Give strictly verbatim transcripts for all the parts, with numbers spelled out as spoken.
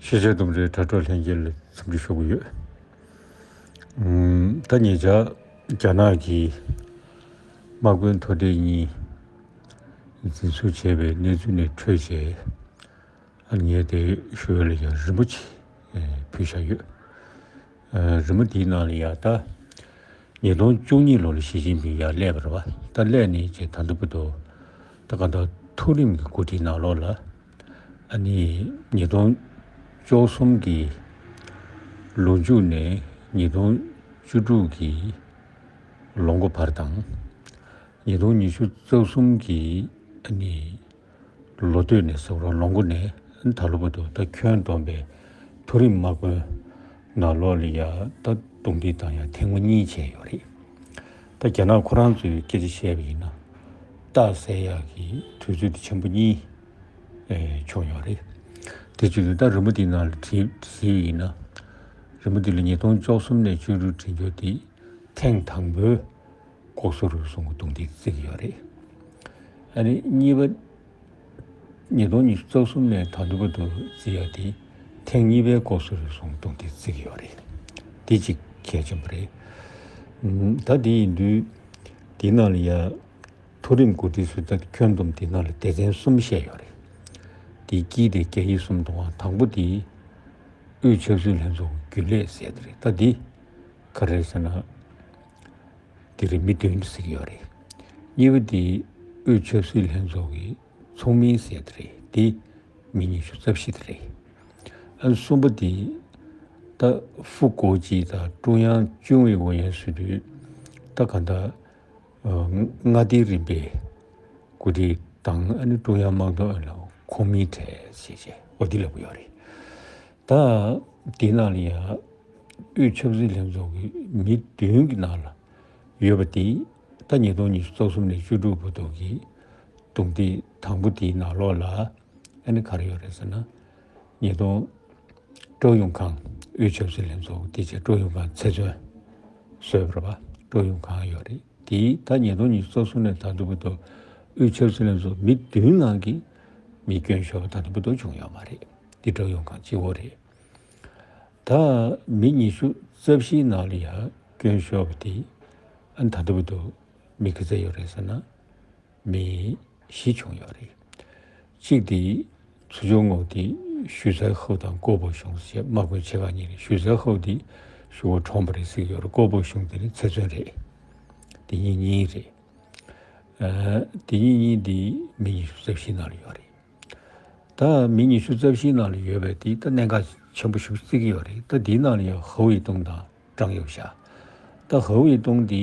ཤེས་བྱ་ལྡུམ་རའི་དྲ་གྲོགས་ལྷན་རྒྱས་ལ་འཚམས་འདྲི་ཞུ་གི་ཡོད། ཨུམ། ད་ཉེ་ཆར་རྒྱ་ནག་གི་དམག་དཔོན་མཐོ་གྲས་གཉིས་འཛིན་བཟུང་བྱས་པའི་གནས་ཚུལ་ནས་འཕྲོས་བྱས། ཨ། ངས་དེ་ཞུ་ཡ་ལ་ཡང་རི་མོ་ཅིག་ཨེ་ཕུལ་བཞག་ཡོད། ཨ། རི་མོ་དེའི་ནང་ལ་ཡང་ད་ཉིས་སྟོང་བཅུ་གཉིས་ལོ་ལ་ཞི་ཅིན་ཕིང་ཡར་སླེབས་པ་རེད་པ། ད་སླེབས་ནས་ཅིག་ད་ལྟ་བར་དུ་ད་ག་ད་མཐོ་རིམ་གྱི་འགོ་ཁྲིད་ནང་ལོགས་ལ། ཨ་ནི་ཉིས་སྟོང་བཅུ་གསུམ་གྱི་ལོ་མཇུག་ནས་ཉིས་སྟོང་བཅུ་དྲུག་གི་ལོ་མགོ་བར་དང་། ཉིས་སྟོང་ཉི་ཤུ་རྩ་གསུམ་གྱི་ཨ་ནི་ལོ་སྟོད་ནས་ཟེར་བ་ལོ་མགོ་ནས་ད་ལོ་བར་དུ་ད་ཁྱོན་བསྡོམས་པའི་མཐོ་རིམ་དམག་དཔོན་ནང་ལོགས་ལ་ཡ་ད་རྡུང་རྡེག་བཏང་ཡ་ཐེངས་མ་གཉིས་བྱས་ཡོད་རེད། ད་རྒྱ་ནག་ཁོ་རང་ཚོའི་སྐད་ཆ་བཤད་པ་ཡིན་ན། རྟགས་གསལ་ཡག་གི་དུས་ཚོད་དེ་ཆེན་པོ་གཉིས་ཨེ་བྱུང་ཡོད་རེད། དེ་བྱས་ཙང་ད་རི་མོ་དེའི་ནང་ལ་བྲིས་བྲིས་ཡིན་ན། རི་མོ་དེ་ལ་ཉིས་སྟོང་བཅུ་གསུམ་ནས་བཅུ་དྲུག་བྲིས་འགྱུར་དེ་ཐེངས་དང་པོའི་ལྐོག་ཟ་རུལ་སུངས་ཀྱི་རྡུང་རྡེག་བརྩི་གི་ཡོད་རེད། ཨ་ནི་གཉིས་པ། ཉིས་སྟོང་ཉི་ཤུ་རྩ་གསུམ་ནས་ད་ལྟ་བར་དུ་བརྩི་ཡ་དེ་ཐེངས་གཉིས་པའི་ལྐོག་ཟ་རུལ་སུངས་རྡུང་རྡེག་བརྩི་གི་ཡོད་རེད། དེ་གཅིག་གལ་ཆེན་པོ་རེད། ཨུམ། ད་དེ་ཡིན་དུས་དེའི་ནང་ལ་ཡ་མཐོ་རིམ་འགོ་ཁྲིད་ཚོས་ད་ཁྱོན་བསྡོམས་དེའི་ནང་ལ་སྡེ་ཚན་གསུམ་བཤད་ཡོད་རེད། དེའི་དཀྱིལ་དེ་རྒྱ་ཡིག་གསུམ་འདུག་ཨང་། དང་པོ་དེ་དབུས་ཆབ་སྲིད་ལྷན་ཚོགས་ཀྱི་རྒྱུན་ལས་ཟེར་དེ་རེད། ད་འདི་ག་རེ་ཟེར་ན། དེ་རིང་མི་བདུན་ཟེར་གྱི་ཡོད་རེད། གཉིས་པ་དེ་དབུས་ཆབ་སྲིད་ལྷན་ཚོགས་ཀྱི་ཚོགས་མི་ཟེར་དེ་རེད། དེ་མི་ཉི་ཤུ་རྩ་བཞི་དེ་རེད། ཨ། གསུམ་པ་དེ་ད་副国级 དང་中央军委委员 ཟེར་དུས་ད་ག་ད་ཨ། མངའ་སྡེའི་རིམ་པའི་འགོ་ཁྲིད་དང་ཨ་ནི་ཀྲུང་དབྱང་དམག་དོན་ཨུ་ཡོན་ལྷན་ཁོངས་མི་གྲས་ཟེར་བྱས་འོ་དེ་ལབ་ཀྱི་ཡོད་རེད། ད་དེའི་ནང་ལ་ཡང་དབུས་ཆབ་སྲིད་ལྷན་ཚོགས་ཀྱི་མི་བདུན་གྱི་ནང་ལ་ཡོད་པ་དེ་ད་ཉིས་སྟོང་ཉི་ཤུ་རྩ་གསུམ་ནས་བཅུ་དྲུག་བར་དུ་གི་རྡུང་རྡེག་དང་པོ་དེའི་ནང་ལོགས་ལ་ཨ་ནི་ག་རེ་ཡོད་རེད་ཟེར་ན། ཉིས་སྟོང་ཀྲོའུ་ཡུང་ཁང་། དབུས་ཆབ་སྲིད་ལྷན་ཚོགས་དེ་རྗེས་ཀྲོའུ་ཡུང་ཁང་ཚེ་བཙོན་བཟོས་པ་རེད་པ། ཀྲོའུ་ཡུང་ཁང་ཡོད་རེད། དེ་ད་ཉིས་སྟོང་ཉི་ཤུ་རྩ་གསུམ་ནས་ད་ལྟ་བར་དུ་དབུས་ཆབ་སྲིད་ལྷན་ཚོགས་མི་བདུན་ནང་གི་མི་སྐྱོན་ཤོར་བ་ད་ལྟ་བར་དུ་བྱུང་ཡོད་མ་རེད། འདི་ཀྲོའུ་ཡུང་ཁང་གཅིག་པོ་རེད། ད་མི་ཉི་ཤུ་རྩ་བཞིའི་ནང་ལ་ཡང་སྐྱོན་ཤོར་བ་དེ་ཨ་ནི་ད་ལྟ་བར་དུ་མི་ག་ཚད་ཡོད་རེད་ཟེར་ན། མི་བཞི་བྱུང་ཡོད་རེད། གཅིག་དེ་ཚུར་ཕྱོགས་ངོས་དེ་ཞུས་ཙའེ་ཧོ་དང་ཀོ་པོ་ཞུང་ཟེར་དམག་དཔོན་ཆེ་ཁག་གཉིས་རེད། ཞུས་ཙའེ་ཧོ་དེ་ཞུ་བོ་གྲོངས་པ་རེད་ཟེར་གྱི་ཡོད་རེད། ཀོ་པོ་ཞུང་དེ་ནི་ཚེ་བཙོན་རེད། དེ་གཉིས་གཉིས་རེད། ཨ། དེ་གཉིས་གཉིས་དེ་མི་ཉི་ཤུ་རྩ་བཞིའི་ནང་ལ་ཡོད་རེད། ད་མི་ཉི་ཤུ་རྩ་བཞིའི་ནང་ལ་ཡོད་པའི་དེ་ད་གནད་འགག་ཆེན་པོ་ཞིག་བརྩི་གི་ཡོད་རེད། ད་དེའི་ནང་ལ་ཡང་ཧའོ་ཝེ་ཏུང་དང་ཀྲང་ཡུང་ཞ། ད་ཧའོ་ཝེ་ཏུང་དེ་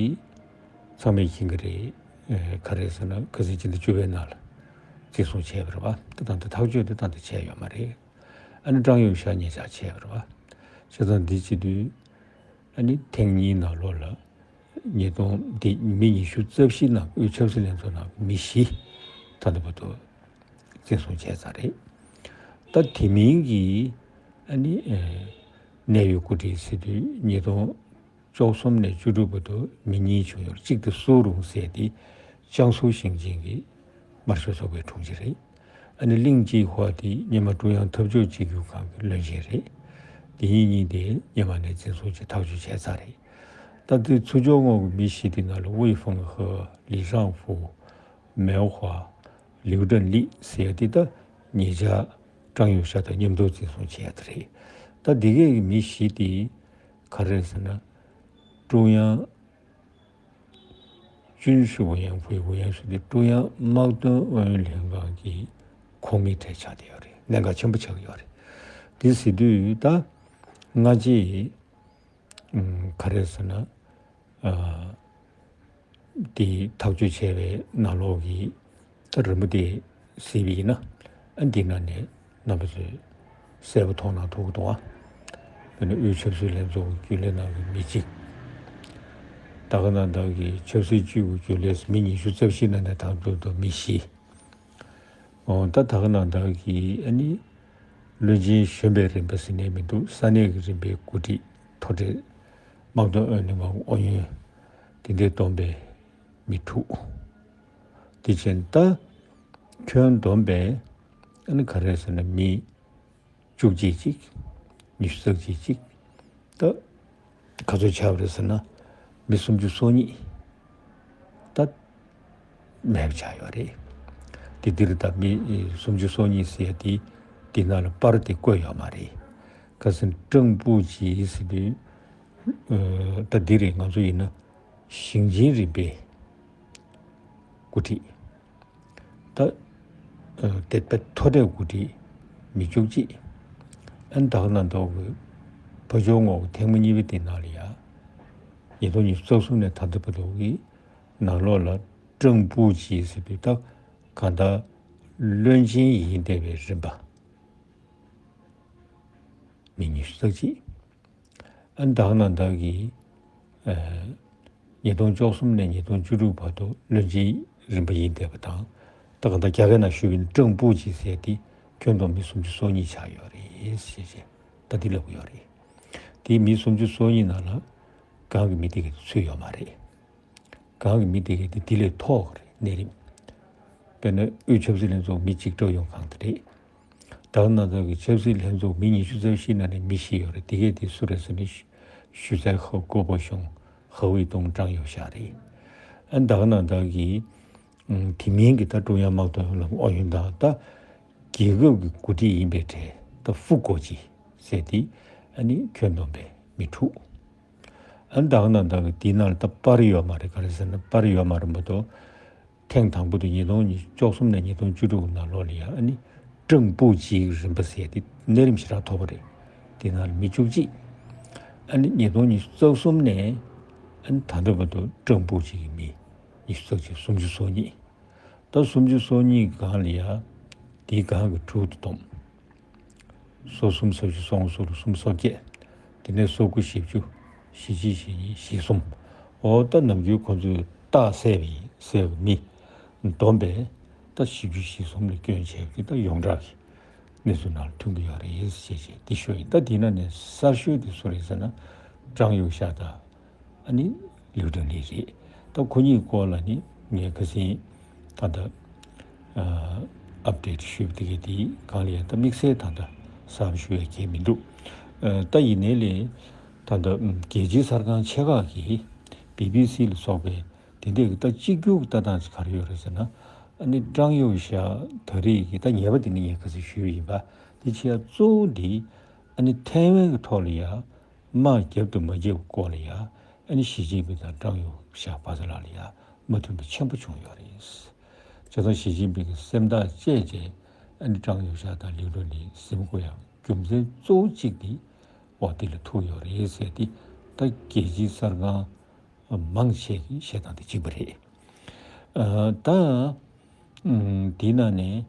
ཚང་མས་མཁྱེན་གྱི་རེད། ཨེ། ག་རེ་ཟེར་ན་ཁ་སང་ཕྱི་ཟླ་བཅུ་པའི་ནང་ལ་འཛིན་བཟུང་བྱས་པ་རེད་པ། ད་ད་ལྟ་ཐག་གཅོད་དེ་ད་ལྟ་བྱས་ཡོད་མ་རེད། ཨ་ནི་ཀྲང་ཡུང་ཞ་ཉེ་ཆར་བྱས་པ་རེད་པ། བྱས་ཙང་འདི་བྱེད་དུས་ཨ་ནི་ཐེངས་གཉིས་ནང་ལོགས་ལ་ཉིས་སྟོང་འདི་མི་ཉི་ཤུ་རྩ་བཞི་ནང་དབུས་ཆབ་སྲིད་ལྷན་ཚོགས་ནང་མི་བཞི་ད་ལྟ་བར་དུ་འཛིན་བཟུང་བྱས་ཚར་རེད། ད་དེ་མིན་གྱི་ཨ་ནི་ཨེ་གནད་ཡོད་འགོ་ཁྲིད་ཟེར་དུས་ཉིས་སྟོང་བཅུ་གསུམ་ནས་བཅུ་དྲུག་བར་དུ་མི་གཉིས་བྱུང་ཡོད། གཅིག་དེ་སུའུ་རུང་ཟེར་དེ་ཅང་སུའུ་ཞིང་ཆེན་གྱི་དམར་ཤོག་ཚོགས་པའི་དྲུང་ཆེ་རེད། ཨ་ནི་ལིང་ཅི་ཧྭ་དེ་སྔོན་མ་ཀྲུང་དབྱང་འཐབ་ཕྱོགས་གཅིག་གྱུར་ཁང་གི་བློན་ཆེན་རེད། དེ་གཉིས་གཉིས་དེ་སྔོན་མ་ནས་འཛིན་བཟུང་བྱས་ཐག་གཅོད་བྱས་ཚར་རེད། ད་དེ་ཚུར་ཕྱོགས་ངོས་ཀྱི་མི་བཞི་དེ་ནང་ལ་ཝེ་ཧྥང་ཧེ། ལི་ཧྲང་ཧྥུའུ། མའོ་ཧྭ། ལིའུ་ཀྲན་ལི་ཟེར་ཡ་དེ་ད་ཉེ་ཆར་ཀྲང་ཡུང་ཞ་དང་མཉམ་དུ་འཛིན་བཟུང་བྱས་ཡ་དེ་རེད། ད་དེ་གའི་མི་བཞི་དེ་ག་རེ་ཟེར་ན། ཀྲུང་དབྱང་军事委员会委员ཟེར་དེ་ཀྲུང་དབྱང་དམག་དོན་ཨུ་ཡོན་ལྷན་ཁང་གི་ཁོངས་མི་གྲས་ཆགས་བསྡད་ཡོད་རེད། གནད་འགག་ཆེན་པོ་ཆགས་ཀྱི་ཡོད་རེད། དེ་ཟེར་དུས་ད་སྔ་རྗེས་ཨུམ་ག་རེ་ཟེར་ན། ཨ། དེ་ཐག་གཅོད་བྱས་པའི་ནང་ལོགས་ཀྱི་ད་རི་མོ་དེ་གཟིགས་པ་ཡིན་ན། ཨ། འདི་ནང་ནས་རྣམ་པ་ཚོས་གསལ་པོ་མཐོང་སྣང་ཐུབ་ཀྱི་འདུག་ཨ། དཔེར་ན་དབུས་ཆབ་སྲིད་ལྷན་ཚོགས་ཀྱི་རྒྱུན་ལས་ནང་གི་མི་གཅིག་ད་ག་ནང་བཞིན་གྱི་ཆབ་སྲིད་ཅུས་ཀྱི་རྒྱུན་ལས་མི་ཉི་ཤུ་རྩ་བཞི་ནང་ནས་ད་བར་དུ་མི་བཞི། འོ། ད་ད་ག་ནང་བཞིན་གྱི་ཨ་ནི་བློན་ཆེན་གཞོན་པའི་རིམ་པ་ཟེར་ནས་མི་འདུག་ས་གནས་ཀྱི་རིམ་པའི་འགོ་ཁྲིད། མཐོ་གྲས་དམག་དོན་ཨུ་ཡོན་ལྷན་ཁང་ཨུ་ཡོན། དེ་འདྲའི་བསྡོམས་པས་མི་དྲུག་དེ་བྱས་ད་ཁྱོན་བསྡོམས་པས་ཨ་ནི་ག་རེ་ཟེར་ན་མི་ བཅུ་གཅིག་གཅིག་ཉི་ཤུ་རྩ་གཅིག་གཅིག་ད་ག་ཚོད་ཆགས་པ་རེད་ཟེར་ན། མི་སུམ་ཅུ་སོ་གཉིས་ད་མེད་པ་ཆགས་ཡོད་རེད། དེ་འདིར་ད་མི་སུམ་ཅུ་སོ་གཉིས་ཟེར་ཡ་དེ་དེ་ནང་ལ་པར་དེ་བཀོད་ཡོད་མ་རེད། ཁ་སང་ཀྲང་པུའུ་ཅི་ཟེར་དུས་ད་འདི་རེད། ང་ཚོ་ཡིན་ན་ཞིང་ཆེན་རིམ་པའི་འགོ་ཁྲིད། ད་དེ་པའི་མཐོ་གྲས་འགོ་ཁྲིད་མི་བཅུ་གཅིག་ཨན་ད་ག་ནང་ཐོག་གི་ཕ་ཇོ་ངོ་ཐེངས་མ་གཉིས་པའི་དེ་ནང་ལ་ཡ། ཉིས་སྟོང་ཉི་ཤུ་རྩ་གསུམ་ནས་ད་ལྟ་བར་དུ་གི་ནང་ལོགས་ལ་ཀྲང་པུའུ་ཅི་ཟེར་བའི་ད་གང་ལྟར་བློན་ཆེན་ཡིན་བསྡད་པའི་རིམ་པ་མི་ཉི་ཤུ་རྩ་གཅིག་ཨ་ནི་ད་ག་ནང་བདག་གིས་ཨ་ཉིས་སྟོང་བཅུ་གསུམ་ནས་ཉིས་སྟོང་བཅུ་དྲུག་བར་དུ་བློན་ཆེན་རིམ་པ་ཡིན་བསྡད་པ་དང་། ད་ག་ད་རྒྱ་སྐད་ནང་ཞུས་པ་ཡིན་ན་ཀྲང་པུའུ་ཅི་ཟེར་དེ་ཁྱོན་བསྡོམས་མི་སུམ་ཅུ་སོ་གཉིས་ཆགས་ཡོད་རེད་ཞེས་བྱས་ད་འདི་ལབ་ཀྱི་ཡོད་རེད། དེའི་མི་སུམ་ཅུ་སོ་གཉིས་ནང་ལ་གང་གི་མི་དེ་ག་ཚུད་ཡོད་མ་རེད། གང་གི་མི་དེ་ག་དེ་དེ་ལས་མཐོ་བ་རེད་གནས་རིམ། དཔེར་ན་དབུས་ཆབ་སྲིད་ལྷན་ཚོགས་མི་གཅིག་སྤྲོ་ཡོང་གང་དེ་རེད། ད་ག་ནང་ཐོག་གི་ཆབ་སྲིད་ལྷན་ཚོགས་མི་ཉི་ཤུ་རྩ་བཞི་ནང་ནས་མི་བཞི་ཡོད་རེད། དེ་གས་དེ་སུ་རེད་ཟེར་ན་ཞུ་ཚའི་ཧའོ་ཀོ་པོ་ཞུང་ཧའོ་ཝེ་ཏུང་ཀྲང་ཡོ་ཞའོ་རེད། ཨ་ནི་ད་ག་ནང་ཐོག་གི་དེ་མིན་གྱི་ད་ཀྲུང་དབྱང་དམག་དོན་ལམ་ཨོ་ཡོན་དང་ད་རྒྱལ་ཁབ་ཀྱི་འགོ་ཁྲིད་ཡིན་པའི་གྲས་ད་ཧྥུ་གོ་ཅི་ཟེར་དེ་ཨ་ནི་ཁྱོན་བསྡོམས་པའི་མི་དྲུག་ཨ་ནི་ད་ག་ནང་ཐོག་གི་དེའི་ནང་ལ་ད་པར་ཡོད་མ་རེད། ག་རེ་ཟེར་ན་པར་ཡོད་མ་རེད་མ་གཏོགས། ཐེངས་དང་པོ་དེ་ཉིས་སྟོང་བཅུ་གསུམ་ནས་ཉིས་སྟོང་བཅུ་དྲུག་ནང་ལོགས་ལ་ཡ་ཨ་ནི་ཀྲང་པུའུ་ཅིའི་རིམ་པ་ཟེར་དེ་གནས་རིམ་ཞེ་དྲག་མཐོ་པོ་རེད། དེ་ནང་ལ་མི་བཅུ་གཅིག་ཨ་ནི་ཉིས་སྟོང་ཉི་ཤུ་རྩ་གསུམ་ནས་ཨ་ནི་ད་ལྟ་བར་དུ་ཀྲང་པུའུ་ཅི་གི་མི་ཉི་ཤུ་རྩ་གཅིག་སུམ་ཅུ་སོ་གཉིས། ད་སུམ་ཅུ་སོ་གཉིས་སྒང་ལ་ཡ་དེའི་སྒང་གི་དྲུག་ཏུ་བསྡོམས། སོ་གསུམ་སོ་བཞི་སོ་ལྔ་སོ་དྲུག་སོ་གསུམ་སོ་བརྒྱད། དེ་ནས་སོ་དགུ་བཞི་བཅུ་བཞི་གཅིག་བཞི་གཉིས་བཞི་གསུམ། འོ་ད་ནམ་རྒྱུན་ཁོ་ཚོས་རྟགས་གསལ་བ་ཡིན་གསལ་བ་མི་བསྡོམས་པས་ད་བཞི་བཅུ་ཞེ་གསུམ་ལ་སྐྱོན་བྱས་ཀྱི་ད་ཡོངས་གྲགས་ཀྱི་གནས་ཚུལ་ནང་ལ་ཐོན་གྱི་ཡོད་རེད་ཞེས་བྱས་འདི་ཤོད་ཡིན། ད་འདི་ན་ནས་གསར་ཤོས་དེ་སུ་རེད་ཟེར་ན་ཀྲང་ཡོ་ཤ་དང་ཨ་ནི་ལིའུ་ཀྲང་ལི་རེད། ད་ཁོ་གཉིས་སྐོར་ལ་ནི་ངས་ཁ་སང་ད་ལྟ་ཨ་ཨབ་ཌེཊ་ཞུས་པ་དེ་གའི་དེའི་སྒང་ལ་ཡང་ད་དམིགས་བསལ་ད་ལྟ་གསར་པ་ཞུ་ཡ་གང་ཡང་མི་འདུག་ཨ་ད་ཡིན་ནའི་ལས་ད་ལྟ་ཨམ་རྒྱལ་སྤྱིའི་གསར་ཁང་ཆེ་ཁག་གིས་བི་བི་སི་ལ་སོགས་པའི་དེ་འདྲས་ཀྱི་ད་གཅིག་གྱུར་གྱི་ལྟ་སྟངས་ཅིག་ག་རེ་ཡོད་རེད་ཟེར་ན། ཨ་ནི་ཀྲང་ཡོ་ཤ་ད་རེས་ཀྱི་ད་ཉེས་པ་དེ་ནི་ངས་ཁ་སང་ཞུས་པ་ཡིན་པ། དེ་བྱས་གཙོ་བོ་འདི་ཨ་ནི་ཐའེ་ཝན་གྱི་ཐོག་ལ་ཡ་དམག་བརྒྱབ་དང་མ་བརྒྱབ་སྐོར་ལ་ཡ་ཨ་ནི་ཞི་ཅིན་ཕིང་དང་ཀྲང་ཡོ་ཤ་བར་ལ་ལ་ཡ་མ་མཐུན་པ་ཆེན་པོ་བྱུང་ཡོད་རེད། བྱས་ཙང་ཞི་ཅིན་ཕིང་གི་སེམས་ཐག་བཅད་རྗེས་ཨ་ནི་ཀྲང་ཡོ་ཤ་དང་ལིའུ་ཀྲང་ལི་གཟིམ་དགོས་ཡ་རྒྱུ་མཚན་གཙོ་བོ་གཅིག་དེ་འོ་དེ་ལ་ཐུག་ཡོད་རེད་ཟེར་ཏེ་ད་རྒྱལ་སྤྱིའི་གསར་ཁང་མང་ཆེ་གི་བཤད་སྟངས་དེ་གཅིག་པ་རེད། ཨ་ད་ཨམ་དེའི་ནང་ནས་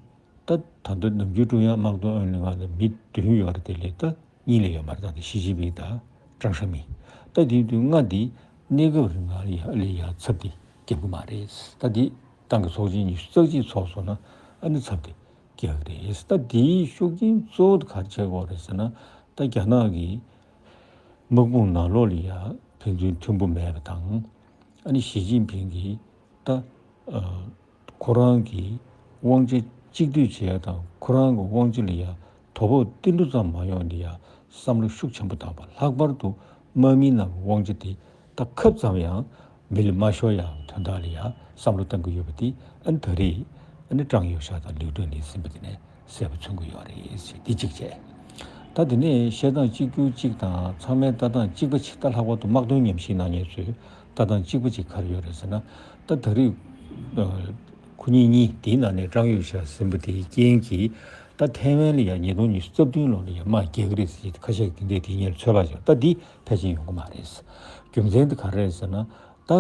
ད་ད་ལྟ་ནམ་རྒྱུན་ཀྲུང་དབྱང་དམག་དོན་ཨུ་ཡོན་ལྷན་ཁང་ལ་མི་བདུན་ཡོད་རེད། དེ་ལས་ད་གཉིས་ལས་ཡོད་མ་རེད། ད་ལྟ་ཞི་ཅིན་ཕིང་དང་ཀྲང་ཧྲེང་མིང་། ད་དེའི་བདུན་ལྔ་དེ་གནས་སྐབས་རིང་ལ་ཡ་ཨ་ལས་ཡ་ཚབ་དེ་རྒྱབ་གི་མ་རེད། ད་དེ་ཏང་གི་ཚོགས་ཆེན་ཉི་ཤུ་རྩ་གཅིག་ཚོགས་སོང་ན་ཨ་ནི་ཚབ་དེ་རྒྱག་གི་རེད། ད་དེའི་ཤུགས་རྐྱེན་གཙོ་བོ་དེ་ག་རེ་བྱེད་དགོས་རེད་ཟེར་ན། ད་རྒྱ་ནག་གི་དམག་དཔུང་ནང་ལོགས་ལ་ཡ་ཕན་ཚུན་མཐུན་པོ་མེད་པ་དང་། ཨ་ནི་ཞི་ཅིན་ཕིང་གིས་ད་ཨ་ཁོ་རང་གི་དབང་ཆ་གཅིག་སྡུད་བྱེད་ཡ་དང་ཁོ་རང་གི་དབང་ཆ་ལ་ཡ་དོ་ཕོག་ཏིལ་འབྲུ་ཙམ་མ་ཡོང་ནི་ཡ་བསམ་བློ་ཤུགས་ཆེན་པོ་བཏང་བ། ལྷག་པར་དུ་དམག་མི་ནང་གི་དབང་ཆ་དེ་ད་ཁབ་ཙམ་ཡང་མི་ལ་མ་ཤོར་ཡག་དོན་དག་ལ་ཡང་བསམ་བློ་གཏང་གི་ཡོད་པ་དེ་ཨ་ནི་ད་རེས་ཨ་ནི་ཀྲང་ཡོ་ཤ་དང་ལིའུ་ཀྲང་ལི་ཟིན་པ་དེ་ནས་གསལ་པོ་མཚོན་གྱི་ཡོད་རེད་ཞེས་འདི་གཅིག་བྱས། ད་དེ་ནས་བཤད་སྟངས་གཅིག་གྱུར་གཅིག་དང་ཚང་མའི་ལྟ་སྟངས་གཅིག་པ་ཅིག་ད་ལྷག་པར་དུ་དམག་དོན་ཉམས་ཞིབ་གནང་མཁན་ཚོའི་ལྟ་སྟངས་གཅིག་པ་ཅིག་ག་རེ་ཡོད་རེད་ཟེར་ན། ད་ད་རེས་ཁོ་གཉིས་གཉིས་དེའི་ནང་ནས་ཀྲང་ཡོ་ཤ་ཟིན་པ་དེའི་རྐྱེན་གྱིས་ད་ཐའེ་ཝན་ལ་ཡང་ཉིས་སྟོང་ཉི་ཤུ་རྩ་བདུན་ལོ་ལ་ཡང་དམག་རྒྱག་གི་རེད་ཟེར་ཁ་ཤས་ཀྱིས་དེ་འདྲའི་དེའི་ཉེར་ཚོད་དཔག་བྱས། ད་འདི་ཕལ་ཆེར་ཡོང་གི་མ་རེད། རྒྱུ་མཚན་དེ་ག་རེ་རེད་ཟེར་ན། ད་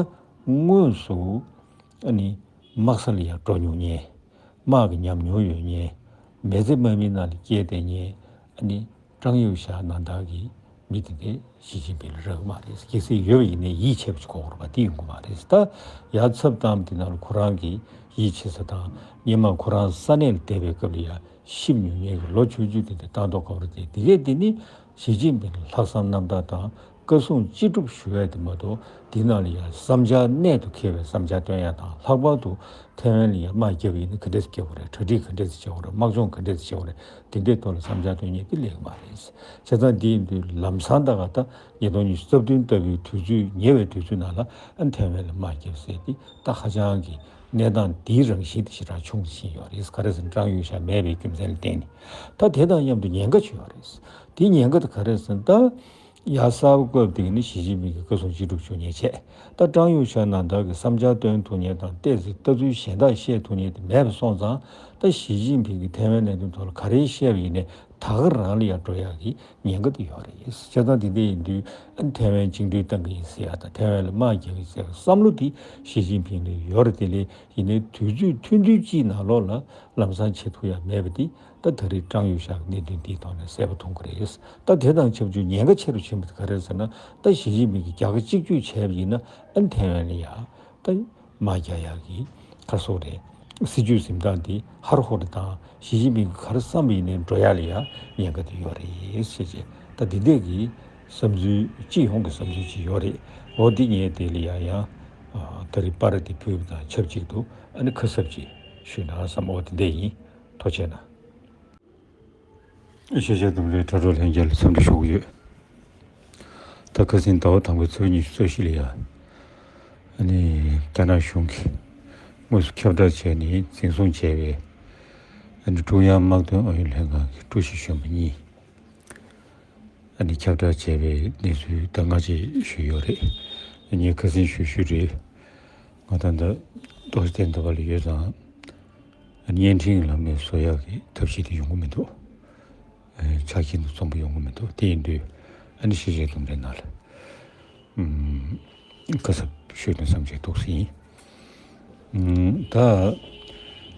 དངོས་སུ་ཨ་ནི་དམག་ས་ལ་ཡང་འགྲོ་མྱོང་མཁན། དམག་གི་ཉམས་མྱོང་ཡོད་མཁན། མི་ཚེ་དམག་མིའི་ནང་ལ་སྐྱེས་བསྡད་མཁན་ཨ་ནི་ཀྲང་ཡོ་ཤ་ནང་ལྟར་གྱི་མི་དེ་འདྲས་ཞི་ཅིན་ཕིང་ལ་རག་གི་མ་རེད། གལ་སྲིད་ཡོད་པ་ཡིན་ནའི་ཡིད་ཆེས་པ་ཞིག་དགོས་ཀྱི་རེད་པ། དེ་ཡོང་གི་མ་རེད། ད་ཡར་ཚབ་བཏང་བ་དེ་ནང་ལ་ཁོ་རང་གི་ཡིད་ཆེས་ས་དང་སྔོན་མ་ཁོ་རང་ས་གནས་ལ་བསྡད་པའི་སྐབས་ལ་ཡང་གཤིབ་མྱོང་མཁན་གྱི་ལོ་ཆུང་ཆུང་དེ་འདྲས་བཏང་མདོག་ཁ་པོ་རེད་དེ། དེ་གས་དེ་ནི་ཞི་ཅིན་ཕིང་ལ་ལྷག་བསམ་རྣམ་དག་དང་ བཀའ་གསུང་ཅི་སྒྲུབ་ཞུ་ཡས་དེ་མ་གཏོགས་འདི་ནང་ལ་ཡང་བསམ་འཆར་གནད་དུ་འཁེལ་བའི་བསམ་འཆར་བཏོན་ཡ་དང་། ལྷག་པར་དུ་ཐའེ་ཝན་ལ་ཡང་དམག་རྒྱབ་ཡིན་ན་ག་འདྲས་རྒྱག་དགོས་རེད། གྲ་སྒྲིག་ག་འདྲས་བྱེད་དགོས་རེད། དམག་སྦྱོང་ག་འདྲས་བྱེད་དགོས་རེད། དེ་འདྲའི་ཐོག་ལ་བསམ་འཆར་བཏོན་མཁན་དེ་ལེགས་མ་རེད། བྱས་ཙང་འདི་ཡིན་དུས་ལམ་སང་ད་ག་ད་ཉིས་སྟོང་ཉི་ཤུ་རྩ་བདུན་ལྟ་བུའི་དུས་ཚོད་ཉེ་བའི་དུས་ཚོད་ནང་ལ་ཨ་ཐའེ་ཝན་ལ་དམག་རྒྱབ་ཟེར་དེ་ད་ཧ་ཅང་གི་གནས་སྟངས་འདིའི་རང་བཞིན་དེ་ཞེ་དྲག་བྱུང་བཞིན་ཡོད་རེད། ག་རེ་ཟེར་ན་ཀྲང་ཡུང་ཞའོ་མེད་པའི་རྒྱུ་མཚན་ལ་བརྟེན་ནས། ད་དེ་དང་མཉམ་དུ་ཉེན་ཁ་ཅིག་ཡོད་རེད། དེའི་ཉེན་ཁ་དེ་ག་རེ་ཟེར་ན། ད་ཡར་གསར་པ་བསྐོས་དེ་ནི་ཞི་ཅིན་ཕིང་གི་བཀའ་གསུང་ཅི་སྒྲུབ་ཞུ་མཁན་བྱས། ད་ཀྲང་ཡུང་ཞའོ་ནང་ལྟར་གྱི་བསམ་འཆར་བཏོན་ཐུབ་མཁན་དང་ཏོག་ཙམ་ལྟ་ཚུལ་གཞན་དག་བཤད་ཐུབ་མཁན་དེ་མེད་པ་སོང་ཙང་། ད་ཞི་ཅིན་ཕིང་གིས་ཐའེ་ཝན་གནད་དོན་ཐོག་ལ་ག་རེ་བཤད་པ་ཡིན་ནའི་ད་ག་རང་ལ་ཡང་འགྲོ་ཡག་གི་ཉེན་ཁ་དེ་ཡོད་རེད། བྱས་ཙང་དེ་འདྲ་ཡིན་དུས་ཨ་ཐའེ་ཝན་བཅིངས་འགྲོལ་བཏང་གི་ཡིན་ཟེར་ཡག་དང་ཐའེ་ཝན་ལ་དམག་རྒྱག་གི་ཟེར་བའི་བསམ་བློ་དེ་ཞི་ཅིན་ཕིང་ལ་ཡོད་རེད། དེ་ལས་ཡིན་ནའི་དུས་ཚོད་ཐུང་ཐུང་གཅིག་ནང་ལོགས་ལ་ལམ་སང་བྱེད་ཐུབ་ཡག་མེད་པ་དེ་ད་ད་རེས་ཀྲང་ཡུང་ཞའོ་གི་གནད་དོན་འདིའི་ཐོག་ནས་གསལ་པོ་མཐོང་གི་རེད། ད་དེ་དང་ཆབས་ཅིག་ཉེན་ཁ་ཆེ་རུ་ཕྱིན་པ་དེ་ག་རེད་ཟེར་ན། ད་ཞི་ཅིན་ཕིང་གིས་རྒྱ་གར་གཅིག་གྱུར་བྱས་པ་ཡིན་ན་ཨ་ཐའེ་ཝན་ལ་ཡ་ད་དམག་རྒྱག་ཡག་གི་ག་རེ་ཟེར་དགོས་རེད། སྲིད་ཇུས་འཛིན་སྟངས་དེ་ཧ་རུ་ཧུ་རུ་དང་ཞི་ཅིན་ཕིང་གིས་ག་རེ་བསམ་པ་ཡིན་ནའི་འགྲོ་ཡག་ལ་ཡ་ཉེན་ཁ་དེ་ཡོད་རེད་ཟེར་བྱས། ད་དེ་འདྲས་ཀྱི་བསམ་ཚུལ་སྤྱི་ཡོངས་ཀྱི་བསམ་ཚུལ་ཅིག་ཡོད་རེད། འོ་དེ་ངས་དེ་ལ་ཡ་ཡང་ད་རེས་པར་དེ་ཕུལ་བ་དང་ཆབས་ཅིག་ཏུ་ཨ་ནི་ཁ་གསབ་ཅིག་ཞུས་ན་བསམ། འོ་དེ་འདྲས་ཡིན། ཐུགས་རྗེ་གནང་། ཤེས་བྱ་ལྡུམ་རའི་དྲ་གྲོགས་ལྷན་རྒྱས་ལ་འཚམས་འདྲི་ཞུ་གི་ཡོད། ད་ཁ་སང་ཟླ་བ་དང་པོའི་ཚེས་པ་ཉི་ཤུ་རྩ་བཞི་ལ་ཡ། ཨ་ནི་རྒྱ་ནག་གཞུང་གིས་དངོས་སུ་ཁྱབ་བསྒྲགས་བྱས་ནས་འཛིན་བཟུང་བྱས་པའི་ཨ་ནི་ཀྲུང་དབྱང་དམག་དོན་ཨུ་ཡོན་ལྷན་ཁང་གི་ཀྲུའུ་ཞི་གཞོན་པ་གཉིས། ཨ་ནི་ཁྱབ་བསྒྲགས་བྱས་པའི་གནས་ཚུལ་ད་སྔ་ཕྱི་ཞུས་ཡོད་རེད། ངས་ཁ་སང་ཞུས་ཞུས་རེད། ང་ད་ལྟ་ཏོག་ཙམ་དེ་འདྲ་བ་ལ་ཡོད་ཙང་། ཨ་ནི་བརྙན་འཕྲིན་ལམ་ནས་བཟོ་ཡག་གི་ཐབས་ཤེས་དེ་ཡོང་གི་མི་འདུག་ཨ་ཆ་རྐྱེན་དེ་འཛོམས་པོ་ཡོང་གི་མི་འདུག་དེ་ཡིན་དུས་ཨ་ནི་ཤེས་བྱའི་ལྡུམ་རའི་ནང་ལ་ཨུམ་ཁ་གསབ་ཞུས་ནས་བསམ་བྱས་འདུག་ཟིན། ཨུམ་ད་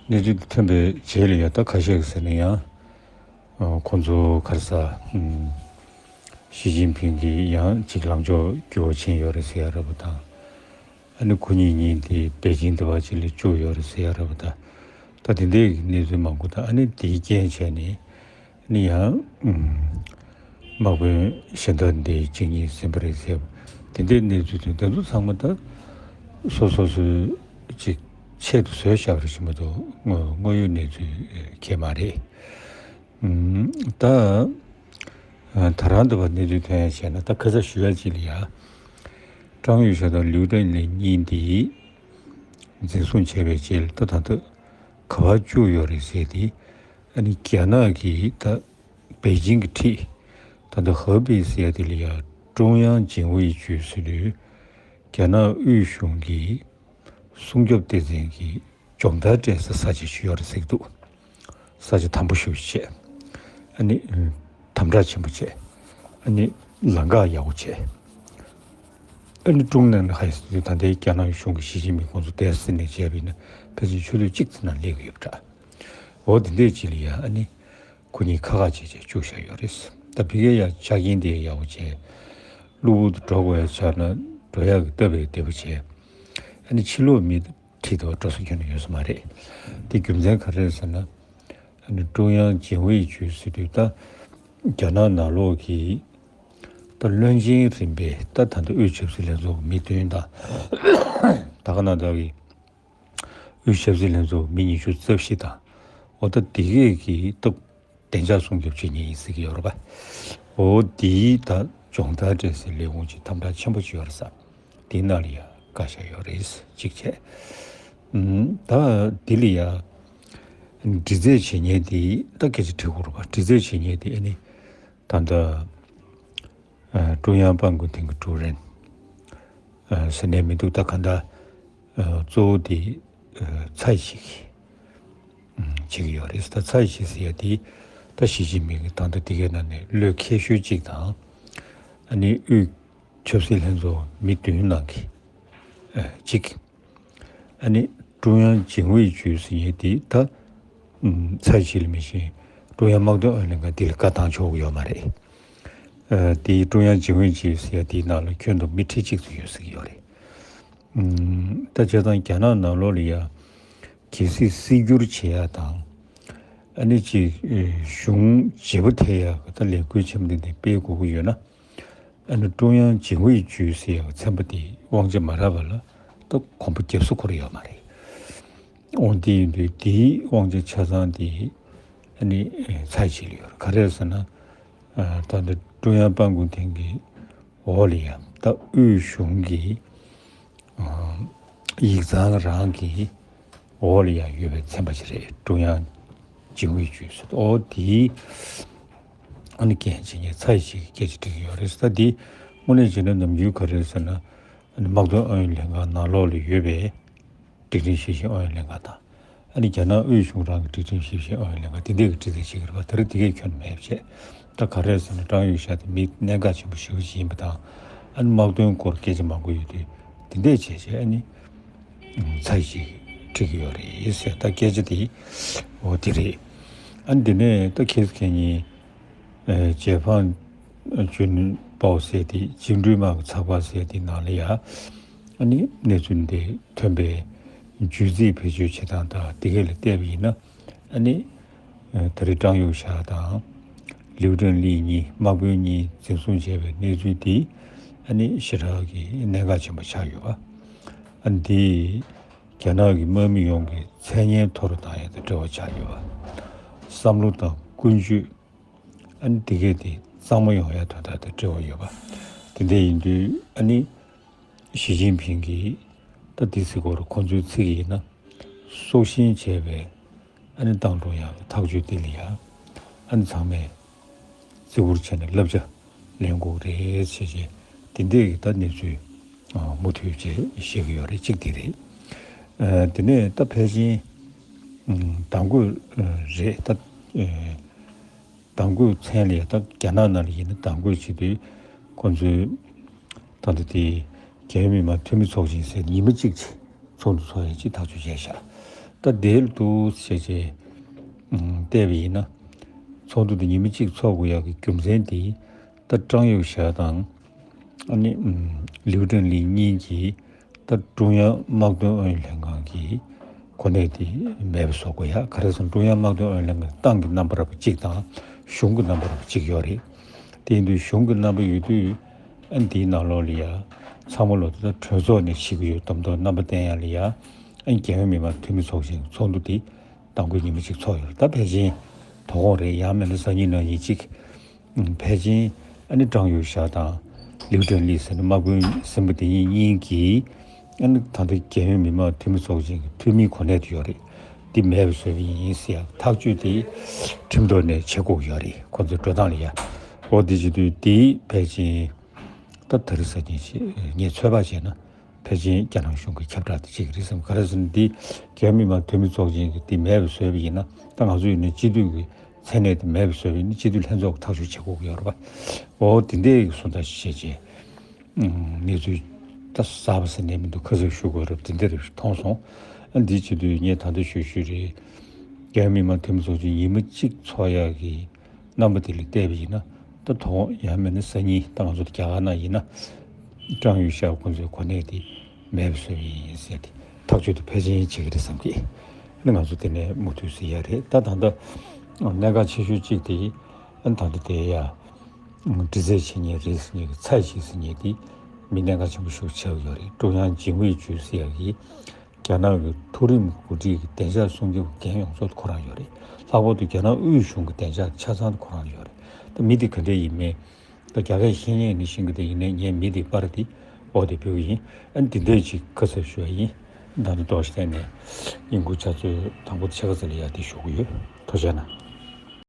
གནས་ཚུལ་འདི་ཐོན་པའི་རྗེས་ལ་ཡ་ད་ཁ་ཤས་ཀྱིས་ཟེར་ན་ཡང་། ཁོང་ཚོ་ག་རེ་ཟ། ཞི་ཅིན་ཕིང་གིས་ཡང་ཅིག་ལངས་ཕྱོགས་འགྱུར་བ་ཕྱིན་ཡོད་རེད་ཟེར་ཡ་འདྲ་པོ་དང་། ཨ་ནི་ཁོ་གཉིས་གཉིས་དེ་པེ་ཅིང་འདྲ་པོ་ཅིག་ལ་བཅུག་ཡོད་རེད་ཟེར་ཡ་འདྲ་པོ་དང་། ད་དེ་འདྲའི་གནས་ཚུལ་མང་པོ་དང་། ཨ་ནི་དེའི་རྐྱེན་བྱས་ནས་ཨ་ནི་ཡང་དམག་དཔོན་གཞན་དག་འདི་གཅིག་གཉིས་ཟིན་པ་རེད་ཟེར་བ་དེ་འདྲའི་གནས་ཚུལ་དེ་འདི་ཚོ་ཚང་མ་ད་སོ་སོ་སོའི་ཅིག་ཆེད་དུ་བཟོས་བཞག་པ་རེད་ཤི་མ་གཏོགས་དངོས་དངོས་ཡོད་གནས་ཚུལ་གང་ཡང་མ་རེད། ད་ད་རང་འདི་བ་གནས་ཚུལ་ཐོན་ཡ་བྱས་ན། ད་ཁ་ས་ཞུ་ཡ་ཅིག་ལ་ཡ། ཀྲང་ཡུང་ཞའོ་དང་ལིའུ་ཀྲེང་ལེ་གཉིས་འདི་འཛིན་བཟུང་བྱས་པའི་རྗེས་ལ་ད་ད་ལྟ་ག་པར་བཅུག་ཡོད་རེད་ཟེར་ཏེ། ཨ་ནི་རྒྱ་ནག་གི་ད་པེ་ཅིང་གི་འཁྲིས་ད་ལྟ་ཧེ་པེ་ཟེར་ཡ་དེ་ལ་ཡ་ཀྲུང་དབྱང་ཅིང་ཝེ་ཅུས་ཟེར་དུས་རྒྱ་ནག་དབུས་གཞུང་གི་སྲུང་སྐྱོབ་སྡེ་ཚན་གྱི་སྦྱོང་བརྡར་སྤྲད་ས་ས་ཆ་ཞིག་ཡོད་རེད་ཟེར་གྱི་འདུག་ས་ཆ་དམ་པོ་ཞེ་པོ་ཅིག་བྱས། ཨ་ནི་དམ་དྲག་ཆེན་པོ་བྱས། ཨ་ནི་ལམ་ཁ་ཡག་པོ་བྱས། ཨ་ནི་ཀྲུང་ནང་ལ་ཧའི་ཟེར་དུས་ད་ལྟའི་རྒྱ་ནག་གཞུང་གི་ཞི་ཅིན་ཕིང་ཁོང་ཚོ་དེར་སེམས་ནས་བྱས་པ་ཡིན་ན་ཕལ་ཆེར་ཆུ་ཚོད་གཅིག་ཙམ་ནང་སླེབས་ཀྱི་ཡོད་པ་འདྲ། འོ་དེ་འདྲས་ཅིག་ལ་ཡ་ཨ་ནི་ཁོ་གཉིས་ཁ་ཁ་བྱས་བྱས་བཅུག་བཞག་ཡོད་རེད། ད་ཕ་གིར་ཡ་ཆ་རྐྱེན་དེ་ཡག་པོ་བྱས། གློ་བུར་དུ་འགྲོ་དགོས་ཡ་ཆགས་ན་འགྲོ་ཡག་གི་སྟབས་ཡག་བདེ་པོ་བྱས། ཨ་ནི་ཕྱི་ལོགས་མི་ཁྲིད་དུ་འགྲོ་ས་ཁྱོན་ནས་ཡོད་ས་མ་རེད། དེ་རྒྱུ་མཚན་ག་རེ་རེད་ཟེར་ན། ཨ་ནི་ཀྲུང་དབྱང་ཅིང་ཝེ་ཅུས་ཟེར་དུས་ད་རྒྱ་ནག་ནང་ལོགས་ཀྱི་ད་བློན་ཆེན་རིམ་པའི་ད་ད་ལྟ་དབུས་ཆབ་སྲིད་ལྷན་ཚོགས་ཀྱི་མི་བདུན་དང་། ད་ག་ནང་བཞིན་གྱི་དབུས་ཆབ་སྲིད་ལྷན་ཚོགས་ཀྱི་མི་ཉི་ཤུ་རྩ་བཞི་དང་། འོ་ད་དེ་གས་ཀྱི་ད་བདེ་འཇགས་སྲུང་སྐྱོབ་བྱེད་མཁན་ཡིན་ཟེར་གྱི་ཡོད་རེད་པ། འོ་དེའི་ད་སྦྱོང་བརྡར་སྤྲད་སའི་ལས་ཁུངས་ཅིག་དམ་དྲག་ཆེན་པོ་ཅིག་ཡོད་རེད་ས། དེའི་ནང་ལ་ཡ་བཀའ་ཤག་ཡོད་རེད་གཅིག་བྱས། ཨུམ་ད་དེ་ལ་ཡ་འདྲི་རྩད་བྱེད་མཁན་དེ་ད་སྐད་ཆ་དྲི་དགོས་རེད་པ། འདྲི་རྩད་བྱེད་མཁན་དེ་ཨ་ནི་ད་ལྟ་ཨ་ཀྲུང་དབྱང་པང་ཀུན་ཐིང་གི་ཀྲུའུ་རེན་ཨ་ཟེར་ནས་མི་འདུག་ད་ག་འདྲ་ཨ་གཙོ་བོ་དེ་ཨ་ཚའེ་ཞི་ཀི་ཨུམ་བྱེད་ཀྱི་ཡོད་རེད། ད་ཚའེ་ཞི་ཟེར་ཡ་དེ་ད་ཞི་ཅིན་ཕིང་གི་ད་ལྟ་དེ་གའི་ནང་ནས་བློས་འཁེལ་ཤོས་གཅིག་དང་། ཨ་ནི་དབུས་ཆབ་སྲིད་ལྷན་ཚོགས་མི་བདུན་ནང་གི་ཨ་གཅིག་ཨ་ནི་ཀྲུང་དབྱང་ཅིང་ཝེ་ཅུས་ཟེར་མཁན་དེ་ད་ཨུམ་ཚའེ་ཞི་ལ་མི་ཤེས། ཀྲུང་དབྱང་དམག་དོན་ཨུ་ཡོན་ལྷན་ཁང་དེ་ལ་བཀའ་བཏང་ཆོག་གི་ཡོད་མ་རེད། ཨ་དེ་ཀྲུང་དབྱང་ཅིང་ཝེ་ཅུས་ཟེར་ཡ་དེའི་ནང་ལ་ཁྱོན་བསྡོམས་མི་ཁྲི་གཅིག་ཙམ་ཡོད་ཟེར་གྱི་ཡོད་རེད། ཨུམ་ད་བྱས་ཙང་རྒྱ་ནག་ནང་ལོགས་ལ་ཡ་གལ་སྲིད་སྲིད་སྒྱུར་བྱེད་ཡ་དང་། ཨ་ནི་ཅིག་ཨེ་གཞུང་བརྗེ་པོ་ཐེབས་ཡ་གི་ད་ལས་འགུལ་ཆེན་པོ་འདི་འདི་སྤེལ་དགོས་ཀྱི་ཡོད་ན། ཨ་ནི་ཀྲུང་དབྱང་ཇིང་ཝེ་ཅུས་ཟེར་ཡག་ཚན་པ་དེ་དབང་ཆ་མ་རག་པ་ལ་ད་གོམ་པ་རྒྱབ་ས་ཁོ་རང་ཡོད་མ་རེད། འོ་དེ་ཡིན་དུས་དེའི་དབང་ཆ་ཆ་ཚང་དེ་ཨ་ནི་ཚའེ་ཅི་ལ་ཡོད་རེད། ག་རེ་ཟེར་ན་ད་ལྟ་ཀྲུང་དབྱང་པང་ཁུན་ཐེན་གྱི་འོག་ལ་ཡང་ད་དབུས་གཞུང་གི་ཡིག་ཚང་རང་གི་འོག་ལ་ཡང་ཡོད་པའི་ཚན་པ་ཞིག་རེད། ཀྲུང་དབྱང་ཇིང་ཝེ་ཅུས་ཟེར། འོ་དེའི་ཨ་ནི་འགན་བྱེད་མཁན་ཚའེ་ཅི་གི་སྐད་ཆ་འདྲི་གི་ཡོད་རེད། ད་དེ་དངོས་གནས་བྱས་ན་ནམ་རྒྱུན་ག་རེ་ཟེར་ན་ཨ་ནི་དམག་དོན་ཨུ་ཡོན་ལྷན་ཁང་ནང་ལོགས་ལ་ཡོད་པའི་སྒྲིག་ཁྲིམས་ཞིབ་བཤེར་ཨུ་ཡོན་ལྷན་ཁང་དང་། ཨ་ནི་རྒྱ་ནག་དབུས་གཞུང་རང་གི་སྒྲིག་ཁྲིམས་ཞིབ་བཤེར་ཨུ་ཡོན་ལྷན་ཁང་དེ་འདྲས་ཀྱི་སྒྲིག་འཛུགས་བྱེད་ཀྱི་རེད་པ། དེ་རིང་དེ་གས་ཁྱོན་མེད་བྱས། ད་ག་རེ་ཟེར་ན་ཀྲང་ཡུང་ཞའོ་དེ་མི་གནད་འགག་ཆེན་པོ་ཞེ་པོ་ཅིག་ཡིན་པ་དང་། ཨ་ནི་དམག་དོན་སྐོར་སྐད་ཆ་མང་པོ་ཡོད་དུས་དེ་འདྲས་བྱས་བྱས་ཨ་ནི་ཚའེ་ཅི་འདྲི་གི་ཡོད་རེད་ཟེར། ད་སྐད་ཆ་དེ་འོ་དེ་རེད། ཨ་ནི་དེ་ནས་ད་ཁྱེད་ཁེ་ཉིན་ཨ་ཇེ་ཕང་ཅུན་པའོ་ཟེར་དེ་བཅིངས་འགྲོལ་དམག་གི་ཚགས་པར་ཟེར་དེ་ནང་ལ་ཡ་ཨ་ནི་གནས་ཚུལ་འདི་ཐོན་པའི་བརྗོད་ཚིག་བེད་སྤྱོད་བྱེད་སྟངས་དང་དེ་གས་ལ་བལྟས་པ་ཡིན་ན་ཨ་ནི་ཨ་ད་རེས་ཀྲང་ཡུང་ཞའོ་དང་ལིའུ་ཀྲེང་ལི་གཉིས་དམག་དཔོན་གཉིས་འཛིན་བཟུང་བྱས་པའི་གནས་ཚུལ་འདི་ཨ་ནི་ཞེ་དྲག་གི་གནད་འགག་ཆེན་པོ་ཆགས་ཡོད་པ། ཨ་ནི་འདི་རྒྱ་ནག་གི་དམག་མི་ཡོངས་ཀྱི་མཚན་སྙན་མཐོ་རུ་བཏང་ཡ་དང་འབྲེལ་བ་ཆགས་ཡོད་པ། བསམ་བློ་དང་ཀུན་སྤྱོད་ཨ་ནི་འདི་གས་དེ་གཙང་མ་ཡོང་ཡ་དོན་དག་དང་འབྲེལ་བ་ཡོད་པ། དེ་འདྲ་ཡིན་དུས་ཨ་ནི་ཞི་ཅིན་ཕིང་གིས་ད་དེ་ཟེར་གོ་རེད། ཁོང་ཚོའི་ཚིག་ཡིན་ན་སྲོག་ཤིང་བྱས་པའི་ཨ་ནི་ཏང་ཀྲུང་དབྱང་གི་ཐག་གཅོད་དེ་ལ་ཡ་ཨ་ནི་ཚང་མས་བརྩི་བཀུར་བྱས་ནས་བསླབ་བྱ་ལེན་དགོས་རེད་ཅེས་བྱས་དེ་འདྲས་ཀྱི་ད་གནས་ཚུལ་མུ་མཐུད་བྱས་བཤད་ཀྱི་ཡོད་རེད། གཅིག་དེ་རེད། དེ་ནས་ད་ཕལ་ཆེར་དང་པོ་རེད་ད། དང་པོའི་མཚན་ལ་ད་རྒྱ་ནག་ནང་ལ་ཡིན་ན་དང་པོའི་བྱེད་དུས་ཁོང་ཚོས་ད་ལྟ་དེ་རྒྱལ་ཡོངས་མི་དམངས་འཐུས་མི་ཚོགས་ཆེན་ཟེར་ཉི་མ་གཅིག་ཅིག་ཚོགས་འདུ་ཚོགས་ཡས་ཅིག་ཐག་གཅོད་བྱས་ཤག་ད་དེ་ལ་འདུག་བྱས་བྱས་བལྟས་པ་ཡིན་ན་ཚོགས་འདུ་དེ་ཉི་མ་གཅིག་ཚོགས་དགོས་ཡག་གི་རྒྱུ་མཚན་དེ་ད་ཀྲང་ཡུང་ཞའོ་དང་ཨ་ནི་ལིའུ་ཀྲེང་ལི་གཉིས་ཀྱིས། ད་ཀྲུང་དབྱང་དམག་དོན་ཨུ་ཡོན་ལྷན་ཁང་གི་གོ་གནས་དེ་མེད་པ་བཟོ་དགོས་ཡ། ག་རེ་ཟེར་ན་ཀྲུང་དབྱང་དམག་དོན་ཨུ་ཡོན་ལྷན་ཁང་ཏང་གི་རྣམ་པ་ར་བ་གཅིག་དང་གཞུང་གི་རྣམ་པ་ར་བ་གཅིག་ཡོད་རེད། དེ་ཡིན་དུས་གཞུང་གི་རྣམ་པ་ཡོད་དུས་ཨ་ནི་དེའི་ནང་ལོགས་ལ་ཡ་ཚང་མ་ལོ་ད་གྲོས་ཚོགས་ནས་བྱེད་ཀྱི་ཡོད་དམ་དོ་རྣམ་པ་བསྟན་ཡ་ལ་ཡ་ཨ་ནི་རྒྱལ་ཡོངས་མི་དམངས་འཐུས་མི་ཚོགས་ཆེན་ཚོགས་འདུ་དེ་དང་པོའི་ཉི་མ་གཅིག་ཚོགས་ཡོད་རེད། ད་ཕལ་ཆེར་དོ་དགོང་རེད། ཡང་མིན་ན་སང་ཉིན་གནངས་ཉིན་གཅིག་ཕལ་ཆེར་ཨ་ནི་ཀྲང་ཡུང་ཞའོ་དང་ལིའུ་ཀྲེང་ལི་ཟེར་ནས་དམག་དཔོན་གསུམ་པོ་དེ་གཉིས་གཉིས་ཀྱིས་ཨ་ནི་ད་ལྟ་རྒྱལ་ཡོངས་མི་དམངས་འཐུས་མི་ཚོགས་ཆེན་གྱི་འཐུས་མིའི་གོ་གནས་དེ་ཡོད་རེད། འདི་མེད་པ་བཟོས་པ་ཡིན་ཟེར་ཡ་ཐག་གཅོད་དེ་ཁྲིམས་ཐོག་ནས་བྱེད་དགོས་ཀྱི་ཡོད་རེད། ཁོ་ཚོའི་འགྲོ་སྟངས་ལ་ཡ། འོ་དེ་བྱེད་དུས་དེ་ཕལ་ཆེར་ད་དེ་རིང་སང་ཉིན་ཞིག་ངས་ཚོད་དཔག་བྱས་ན། ཕལ་ཆེར་རྒྱ་ནག་གཞུང་གི་ཁྱབ་བསྒྲགས་དེ་གཅིག་རེད་བསམ། ག་རེ་ཟེར་ན་འདི་རྒྱལ་མི་མང་འཐུས་མི་ཚོགས་ཆེན་གྱི་འདི་མེད་པ་བཟོས་པ་ཡིན་ན་ད་ང་ཚོ་ཡིན་ན་སྤྱི་འཐུས་ཀྱི་མཚན་གནས་དེ་མེད་པ་བཟོས་པ་ཡིན་ན་སྤྱི་འཐུས་ལྷན་ཚོགས་ཀྱི་ཐག་གཅོད་བྱེད་དགོས་ཀྱི་ཡོད་རེད་པ། འོ་དེ་འདྲའི་གསུང་ཐག་བཅད་རྗེས་གནས་ཚུལ་ད་གསར་པ་ཟེར་ནས་མི་འདུག་ཁ་གསབ་ཞུ་དགོས་རེད་དེ་འདྲ་རེད་མཐོང་སོང་། ཨ་འདི་བྱེད་དུས་ངས་ད་ལྟ་ཞུ་ཞུ་རེད། རྒྱལ་མི་མང་འཐུས་མི་ཚོགས་ཆེན་ཉི་མ་གཅིག་ཚོགས་ཡག་གི་རྣམ་པ་དེ་ལ་བལྟས་པ་ཡིན་ན་ད་དོ་དགོང་ཡང་མིན་ན་སང་ཉིན་ད་ང་ཚོ་རྒྱ་གར་ནང་ཡིན་ན་ཀྲང་ཡུང་ཞའོ་ཁོང་ཚོའི་གོ་གནས་དེ་མེད་པ་བཟོས་པ་ཡིན་ཟེར་ཏེ་ཐག་གཅོད་དེ་ཕལ་ཆེར་བྱེད་ཀྱི་རེད་བསམ་གི། ཨ་ནི་ང་ཚོ་དེ་ནས་མུ་མཐུད་ཟེར་ཡ་རེད། ད་ད་ལྟ་གནད་འགག་ཆེ་ཤོས་གཅིག་དེ་ཨ་ནི་ད་ལྟ་དེ་ཡ་འདྲི་རྩད་བྱེད་མཁན་རེད་ཟེར་མཁན་གྱི་ཚའེ་ཅི་ཟེར་མཁན་དེ་མི་གནད་འགག་ཆེན་པོ་ཞིག་ཆགས་ཡོད་རེད། ཀྲུང་དབྱང་ཇིང་ཝེ་ཅུས་ཟེར་ཡ་གི་རྒྱ་ནག་གི་མཐོ་རིམ་འགོ་ཁྲིད་ཀྱི་བདེ་འཇགས་སྲུང་སྐྱོབ་འགན་ཡོངས་རྫོགས་ཁོ་རང་ཡོད་རེད། ལྷག་པར་དུ་རྒྱ་ནག་དབུས་གཞུང་གི་བདེ་འཇགས་ཆ་ཚང་དུ་ཁོ་རང་ཡོད་རེད། ད་མི་དེ་ག་འདྲ་ཡིན་མིན་ད་རྒྱ་སྐད་ཤེས་མཁན་ནི་ཤེས་ཀྱི་འདུག་ཡིན་ནའི་ངས་མི་དེ་པར་དེ་འོག་དེ་ཕུལ་གྱི་ཡིན། ཨ་ནི་དེ་འདྲས་ཅིག་ཁ་གསབ་ཞུ་བ་ཡིན། ད་ནི་རྡོ་ཤ་བསྟན་ནས་ཡིན་གུ་ཆ་ཚོད་དང་པོ་ཕྱེད་ཀ་ཙམ་ལ་ཡར་དེ་ཞུ་གི་ཡོད། ཐུགས་རྗེ་གནང་།